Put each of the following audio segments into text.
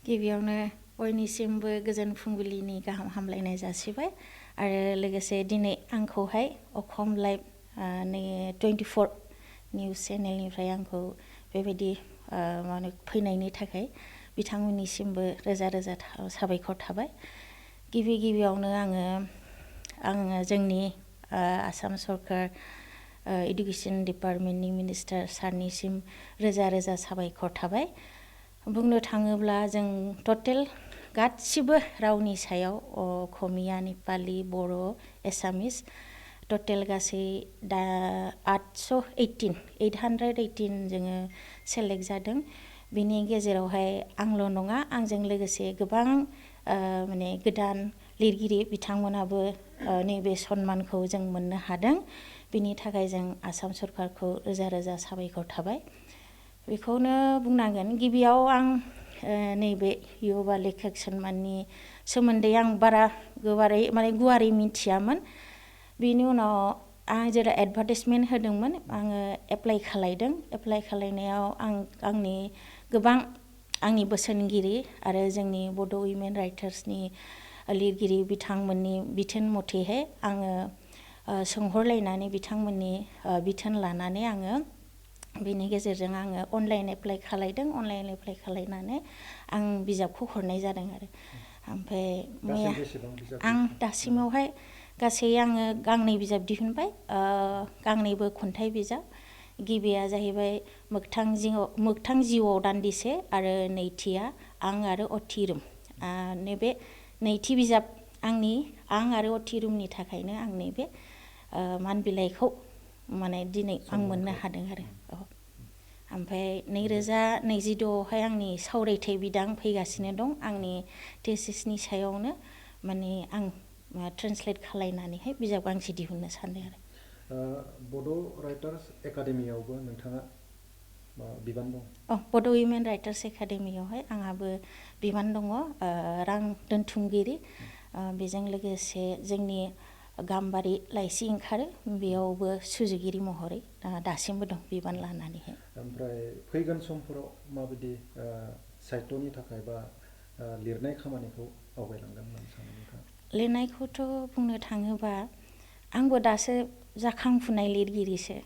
गिबियावनो बयनिसिमबो गोजोन फुंबिलिनि गाहाम हामलायनाय जासिबाय आरो लोगोसे दिनै आंखौहाय अखम लाइभ 24 निउज चेनेलनिफ्राय आंखौ बेबायदि माने फैनायनि थाखाय बिथांमोननिसिमबो रोजा रोजा साबायखर थाबाय। गिबियावनो आङो जोंनि आसाम सरकार एडुकेशन डिपार्टमेन्टनि मिनिस्टार सारनिसिम रोजा रोजा साबायखर थाबाय। बुंनो थाङोब्ला जों टटेल गासिबो रावनि सायाव असमिया, नेपाली, बर', एसामिस टटेल गासै दा 818 जोङो सेलेक्ट जादों। बिनि गेजेरावहाय आंल' नङा, आंजों लोगोसे गोबां माने गोदान लिरगिरि बिथांमोनाबो नैबे सन्मानखौ जों मोननो हादों। बिनि थाखाय जों आसाम सरकारखौ रोजा रोजा साबायखर थाबाय। बेखौनो बुंनांगोन गिबियाव आं नैबे युवा लेखक सन्माननि सोमोन्दै आं बारा गुवारै मिथियामोन। बिनि उनाव आं जेरै एडभार्टाइजमेन्ट होदोंमोन आङो एप्लाइ खालायदों। एप्लाइ खालायनायाव आंनि गोबां आंनि बोसोनगिरि आरो जोंनि बड' उइमेन राइटार्सनि लिरगिरि बिथांमोननि बिथोन मथेहाय आङो सोंहरलायनानै बिथांमोननि बिथोन लानानै आङो बेनि गेजेरजों आङो अनलाइन एप्लाइ खालायदों। अनलाइन एप्लाइ खालायनानै आं बिजाबखौ हरनाय जादों आरो ओमफ्राय मैया आं दासिमावहाय गासै आङो गांनै बिजाब दिहुनबाय, गांनैबो खन्थाइ बिजाब। गिबिया जाहैबाय मोगथां जिउआव दान्दिसे आरो नैथिया आं आरो अथिरुम। नैबे नैथि बिजाब आं आरो अथिरुमनि थाखायनो आं नैबे मान बिलाइखौ माने दिनै आं मोननो हादों आरो। ओमफ्राय 2022आवहाय आंनि सावरायथाइ बिदां फैगासिनो दं। आंनि टेसिसनि सायावनो माने आं ट्रेन्सलेट खालायनानैहाय बिजाब गांसे दिहुननो सानदों आरो। बड' राइटार्स एकाडेमियावबो नोंथाङा बिबान दं? बड' उइमेन राइटार्स एकाडेमियावहाय आंहाबो बिबान दङ, रां दोनथुमगिरि। बेजों लोगोसे जोंनि गाम्बारि लाइसि ओंखारो बेयावबो सुजुगिरि महरै दासिमबो दं बिबान लानानैहाय। ओमफ्राय फैगोन समफोराव माबायदि साहित्यनि थाखाय बा लिरनाय खामानिखौ आवगायलांगोन होननानै सानो नोंथाङा? लिरनायखौथ' बुंनो थाङोबा आंबो दासो जाखांफुनाय लिरगिरिसो।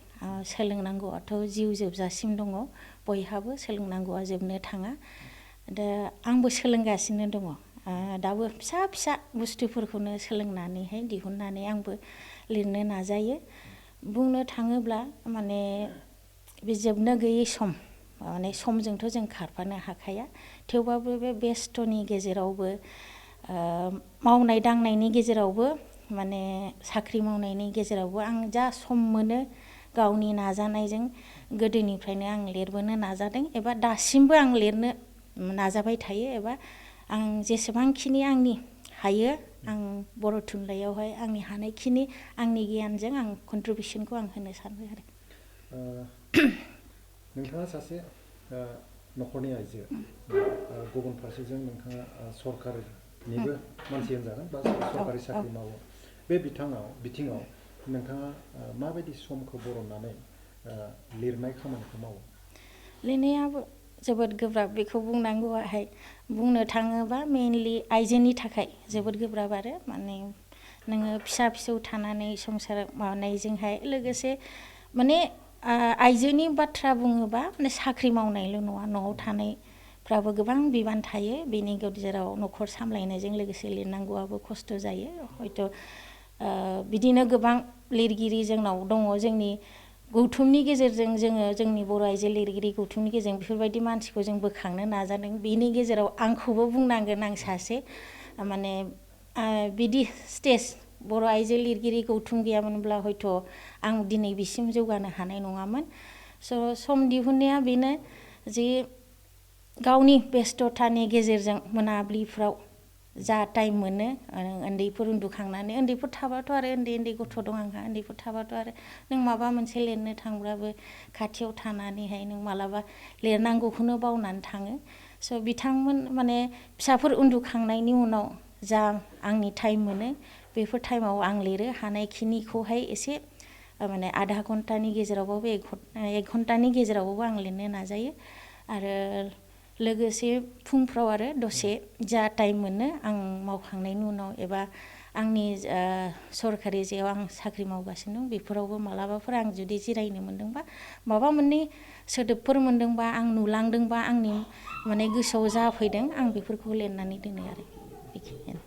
सोलोंनांगौआथ' जिउ जोबजासिम दङ, बयहाबो सोलोंनांगौआ जोबनो थाङा। दा आंबो सोलोंगासिनो दङ। दाबो फिसा फिसा बुस्थुफोरखौनो सोलोंनानैहाय दिहुननानै आंबो लिरनो नाजायो। बुंनो थाङोब्ला माने बे जोबनो गैयै सम, माने समजोंथ' जों खारफानो हाखाया। थेवबाबो बे बेस्थ'नि गेजेरावबो मावनाय दांनायनि गेजेरावबो माने साख्रि मावनायनि गेजेरावबो आं जा सम मोनो गावनि नाजानायजों गोदोनिफ्रायनो आं लिरबोनो नाजादों एबा दासिमबो आं लिरनो नाजाबाय थायो। एबा आं जेसेबांखिनि आंनि हायो आं बर' थुनलाइयावहाय आंनि हानायखिनि आंनि गियानजों आं कन्ट्रिबिउसनखौ आं होनो सानो आरो। नोंथाङा सासे न'खरनि आइजो, गुबुन फारसेजों नोंथाङा सरकारनिबो मानसि होनजागोन बा सरकारि साख्रि मावो। बे बिथिङाव नोंथाङा माबायदि समखौ बरननानै लिरनाय खामानिखौ मावो? लिरनायाबो जोबोद गोब्राब, बेखौ बुंनांगौआहाय बुंनो थाङोबा मेइनलि आइजोनि थाखाय जोबोद गोब्राब आरो माने नोङो फिसा फिसौ थानानै संसार मावनायजोंहाय लोगोसे माने आइजोनि बाथ्रा बुङोबा माने साख्रि मावनायल' नङा, न'आव थानायफ्राबो गोबां बिबान थायो। बेनि गेजेराव न'खर सामलायनायजों लोगोसे लिरनांगौआबो खस्थ' जायो। हयथ' बिदिनो गोबां लिरगिरि जोंनाव दङ। जोंनि गौथुमनि गेजेरजों जोंनि बर' आइजो लिरगिरि गौथुमनि गेजेरजों बेफोरबायदि मानसिखौ जों बोखांनो नाजादों। बेनि गेजेराव आंखौबो बुंनांगोन, आं सासे माने बिदि स्टेज बर' आइजो लिरगिरि गौथुम गैयामोनब्ला हयथ' आं दिनै बिसिम जौगानो हानाय नङामोन। सम दिहुननाया बेनो जे गावनि बेस्थ'तानि गेजेरजों मोनाबिलिफ्राव जा टाइम मोनो उन्दैफोर उन्दुखांनानै, उन्दैफोर थाबाथ' आरो उन्दै गथ' दं आंहा, उन्दैफोर थाबाथ' आरो नों माबा मोनसे लिरनो थांब्लाबो खाथियाव थानानैहाय नों मालाबा लिरनांगौखौनो बावनानै थाङो। बिथांमोन माने फिसाफोर उन्दुखांनायनि उनाव जा आंनि टाइम मोनो बेफोर टाइमाव आं लिरो। हानायखिनिखौहाय एसे माने आधा घन्टानि गेजेरावबाबो एक घन्टानि गेजेरावबाबो आं लिरनो नाजायो। आरो लोगोसे फुंफ्राव आरो दसे जा टाइम मोनो आं मावखांनायनि उनाव एबा आंनि सरकारि जेयाव आं साख्रि मावगासिनो दं बेफोरावबो मालाबाफोर आं जुदि जिरायनो मोन्दोंबा माबा मोननै सोदोबफोर मोन्दोंबा आं नुलांदोंबा आंनि माने गोसोआव जाफैदों आं बेफोरखौ लिरनानै दोनो आरो बेखिनियानो